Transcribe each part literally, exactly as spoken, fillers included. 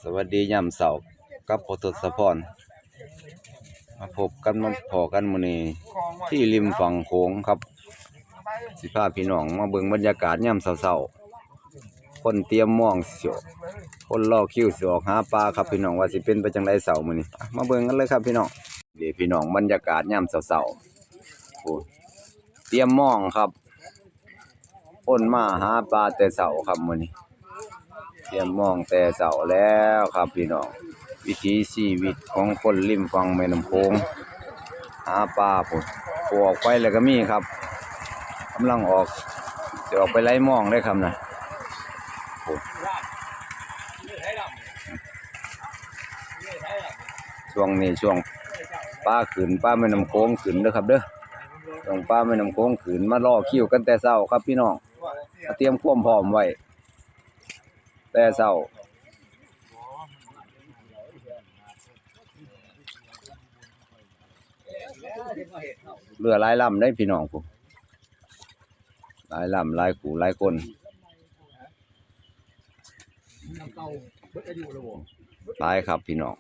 สวัสดียามเช้ากับพ่อทศพร มาพบกันมาพ้อกันมื้อนี้ที่ริมฝั่งโขงครับ สิพาพี่น้องมาเบิ่งบรรยากาศยามเช้าๆ คนเตรียมมองสิออก คนรอคิวสิออกหาปลาครับพี่น้อง ว่าสิเป็นไปจั่งใดเช้ามื้อนี้ มาเบิ่งกันเลยครับพี่น้อง นี่พี่น้องบรรยากาศยามเช้าๆ โอ้ เตรียมมองครับ คนมาหาปลาแต่เช้าครับมื้อนี้ เตรียมมองแต่เช้าแล้วครับพี่น้อง วิถีชีวิตของคนริมฝั่งแม่น้ำโขง หาปลาพุ้น ผู้ออกไปแล้วก็มีครับ กำลังออก จะออกไปไล่มองได้ครับนะพุ้น ช่วงนี้ช่วงปลาขึ้น ปลาแม่น้ำโขงขึ้นเด้อครับเด้อ ช่วงปลาแม่น้ำโขงขึ้น มารอคิวกันแต่เช้าครับพี่น้อง มาเตรียมความพร้อมไว้ แต่เช้า เรือหลายลำได้พี่น้องพุ้น หลายลำ หลายคู่หลายคน หลายครับพี่น้อง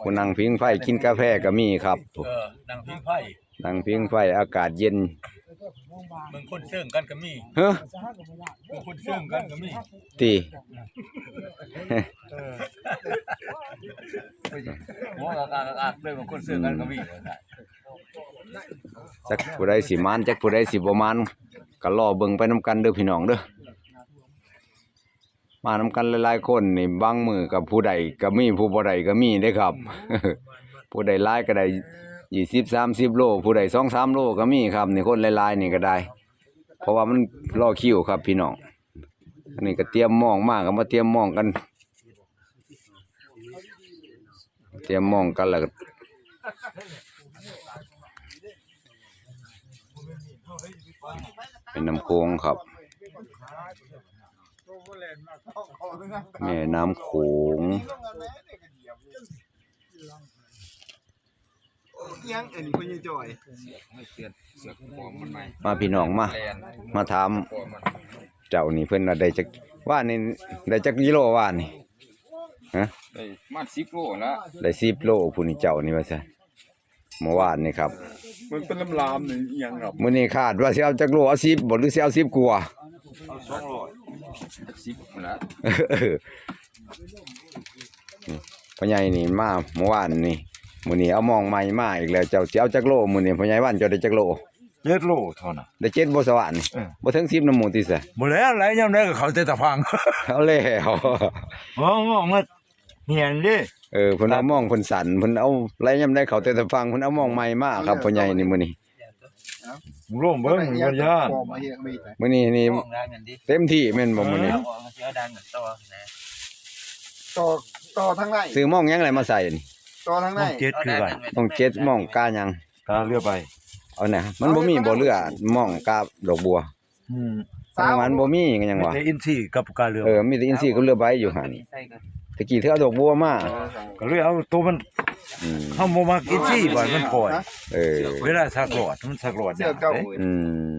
ผู้นั่งผิงไฟกินกาแฟก็มีครับ เออ นั่งผิงไฟ นั่งผิงไฟอากาศเย็น เบิ่งคนเซิงกันก็มี เฮ้อ เบิ่งคนเซิงกันก็มี ติ หัวกากๆๆเลย เบิ่งคนเซิงกันก็มี จักผู้ใดสิหมาน จักผู้ใดสิบ่หมาน ก็รอเบิ่งไปนำกันเด้อพี่น้องเด้อ มานำกันหลายๆคนนี่ บางมื้อก็ผู้ได้ก็มี ผู้บ่ได้ก็มีเด้ครับ ผู้ได้หลายก็ได้ยี่สิบ สามสิบโล ผู้ได้สองสามโลก็มีครับ นี่คนหลายๆนี่ก็ได้ เพราะว่ามันรอคิวครับพี่น้อง อันนี้ก็เตรียมมองมา ก็มาเตรียมมองกัน เตรียมมองกันแล้วก็ แม่น้ำโขงครับ แม่น้ำโขง ยังอันนี้พ่อใหญ่จอย มาพี่น้องมา มาถามเจ้านี่เพิ่นว่าได้จัก ว่านี่ได้จักกิโลว่านี่ ฮะ ได้มาสิบโลแล้ว ได้สิบโลผู้นี้เจ้านี่ว่าซั่น เมื่อวานนี่ครับ มันเป็นลำๆนี่อิหยังครับ มื้อนี้คาดว่าสิเอาจักโล เอาสิบบ่ หรือสิเอาสิบกว่า เอาสองร้อย สิบนั่นแหละ พ่อใหญ่นี่มาเมื่อวานนี่ มื้อนี้เอามองใหม่มาอีกแล้ว เจ้าสิเอาจักโลมื้อนี้ พ่อใหญ่วันเจ้าได้จักโล เจ็ดโลเท่านั้น ได้เจ็ดบ่สวรรค์นี่ เออ บ่ถึงสิบนำหมู่ติซะ บ่แล้ว ไหลยามใดก็เข้าแต่ตะพัง เอาแล้ว มองมองมาเหียนเด้ เออ เพิ่นเอามองเพิ่นสั่น เพิ่นเอาไหลยามใดเข้าแต่ตะพัง เพิ่นเอามองใหม่มาครับ พ่อใหญ่นี่มื้อนี้ ลงเบิ่งมันก็ย่าน มื้อนี้นี่ มองได้เงินดิ เต็มที่แม่นบ่มื้อนี้ เอาออกมาเสียดังกันต่อนะ ต่อ ต่อทางใน ซื้อมองหยังไดมาใส่นี่ ต่อทางใน มองเจ็ดคือกัน มองเจ็ด มองกาหยัง กาเรือใบ เอาน่ะ มันบ่มีบ่เรือ มองกาดอกบัว อืม มันบ่มีหยังวะ มีแต่อินทรีกับกาเรือ เออ มีแต่อินทรีกับเรือใบอยู่หั่น ใส่กัน ตะกี้เธอเอาดอกบัวมา ก็เลยเอาตัวมัน อืม เฮาบ่มักอินทรีบ่ให้มันปล่อย เออ เวลาสักหลอดมันสักหลอด เสื้อเก่า ยากเด้ อืม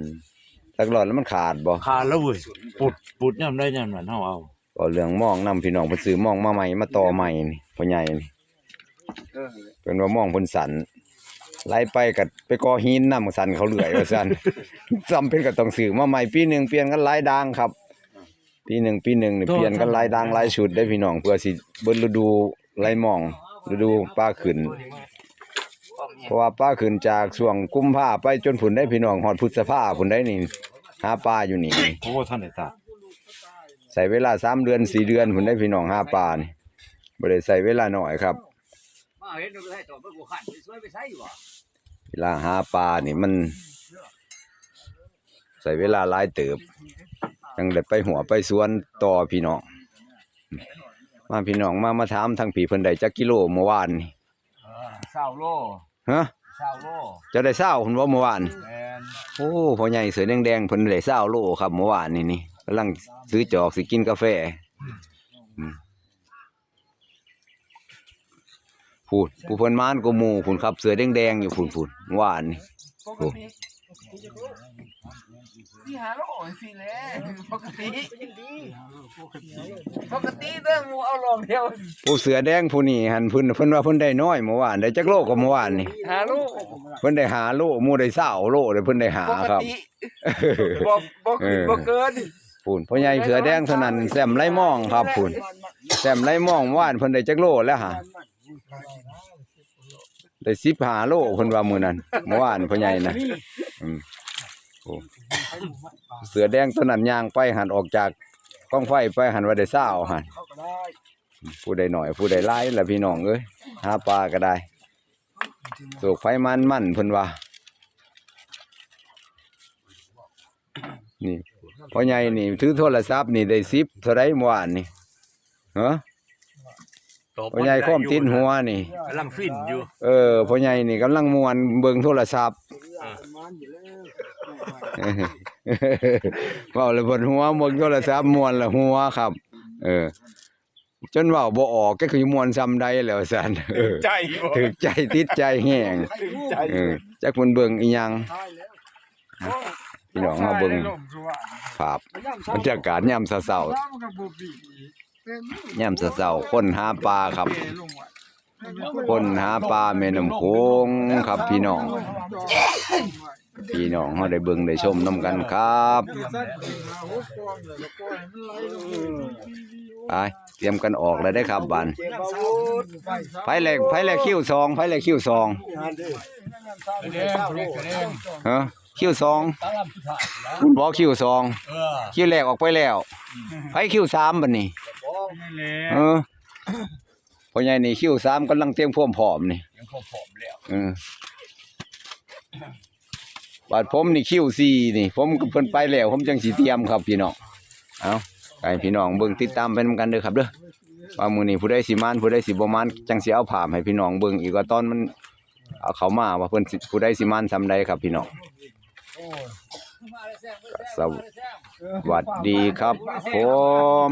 สักหลอดแล้วมันขาดบ่ ขาดแล้วเว้ย ปุด ปุดยามใดยามนั้นเฮาเอา ก็เรื่องมองนำพี่น้อง เพิ่นซื้อมองมาใหม่ มาต่อใหม่นี่ พ่อใหญ่นี่ เออ เพิ่นว่ามองเพิ่นสั่น ไหลไปก็ไปก่อหินนำสั่นเขาเรื่อยว่าซั่น จำเป็นก็ต้องซื้อมาใหม่ ปีหนึ่งเปลี่ยนกันหลายด่างครับ ปีหนึ่ง ปีหนึ่งนี่เปลี่ยนกันหลายด่างหลายชุดเด้พี่น้อง เพื่อสิเบิดฤดูไหลมอง ฤดูปลาขึ้น เพราะว่าปลาขึ้นจากช่วงกุมภาไปจนพุ้นได้พี่น้อง ฮอดพฤษภาพุ้นได้นี่ หาปลาอยู่นี่ โอ้ ท่านได้ตา ใช้เวลาสามเดือนสี่เดือนพุ้นได้พี่น้อง หาปลานี่ บ่ได้ใช้เวลาน้อยครับ มาเห็นมันก็ได้ตอบมันกูขันไปช่วยไปใช้อยู่บ่ เวลาหาปลานี่มัน ใช้เวลาหลายเติบ จั่งได้ไปหัวไปสวนต่อพี่น้อง มาพี่น้อง มา มาถามทางพี่เพิ่นได้จักกิโลเมื่อวานนี่ เออ ซาวโล ฮะ ซาวโล เจ้าได้ซาวเพิ่นว่าเมื่อวาน แม่น โอ้ พ่อใหญ่เสื้อแดงๆ เพิ่นได้ซาวโลครับเมื่อวานนี่ นี่ กำลังถือจอกสิกินกาแฟ อืม พู้น ผู้เพิ่นหมานกว่าหมู่พู้นครับ เสื้อแดงๆ อยู่พู้น พู้น เมื่อวานนี่ โอ้ ปกติ ที่หาโลสิแหละปกติปกติเด้อหมู่เอาลองเดียว ผู้เสือแดงผู้นี้หั่น เพิ่น เพิ่นว่าเพิ่นได้น้อยเมื่อวาน ได้จักโลก็เมื่อวานนี่ หาโล เพิ่นได้ห้าโล หมู่ได้ซาวโล เด้อ เพิ่นได้ห้า ปก ครับ ติบ่บ่ เออ บ่เกิน พู้น พ่อใหญ่เสือแดงเท่านั้น แซมไร้มองครับ พู้น แซมไร้มอง เมื่อวานเพิ่นได้จักโลแล้วหา ได้สิบห้าโล เพิ่นว่ามื้อนั้น เมื่อวานพ่อใหญ่นะ อืม โอ้ เสือแดงตัวนั้นย่างไปหั่น ออกจากกองไฟไปหั่น ว่าได้ซาวหั่น ผู้ใดน้อย ผู้ใดหลายล่ะพี่น้องเอ้ย หาปลาก็ได้ โศกไฟมันมัน เพิ่นว่า นี่ พ่อใหญ่นี่ถือโทรศัพท์นี่ได้สิบเท่าใดเมื่อวานนี่ ฮะ ตอบ พ่อใหญ่ความติดหัวนี่ กำลังฟินอยู่ เออ พ่อใหญ่นี่กำลังม่วนเบิ่งโทรศัพท์ เว้าแล้วเพิ่นหัว เบิ่งโทรศัพท์ม่วนแล้วหัวครับ เออ จนเว้าบ่ออก จักสิม่วนส่ำใดแล้วซั่น เออ ใจบ่ ถืกใจ ติดใจแฮง ใจ เออ จักเพิ่นเบิ่งอีหยัง พี่น้องมาเบิ่งภาพบรรยากาศยามเช้าๆ ยามเช้าๆ คนหาปลาครับ คนหาปลาแม่น้ำโขงครับพี่น้อง พี่น้องเฮาได้เบิ่งได้ชมนำกันครับ ไป เตรียมกันออกแล้วเด้อครับบัด ไผแลก ไผแลกคิวสอง ไผแลกคิวสอง ฮะ คิวสอง คุณบอกคิวสอง คิวแรกออกไปแล้ว ไผคิวสามบัดนี้ เออ พ่อใหญ่นี่คิวสามกำลังเตรียมความพร้อมนี่ ยังพร้อมแล้ว เออ บาดผมนี่คิวสี่นี่ ผมก็เพิ่นไปแล้ว ผมจังสิเตรียมครับพี่น้อง เอา ให้พี่น้องเบิ่งติดตามไปนำกันเด้อครับเด้อ ว่ามื้อนี้ผู้ใดสิมาน ผู้ใดสิบ่มาน จังสิเอาภาพให้พี่น้องเบิ่งอีกว่าตอนมันเอาเข้ามาว่าเพิ่นสิ ผู้ใดสิมานส่ำใดครับพี่น้อง สวัสดีครับผม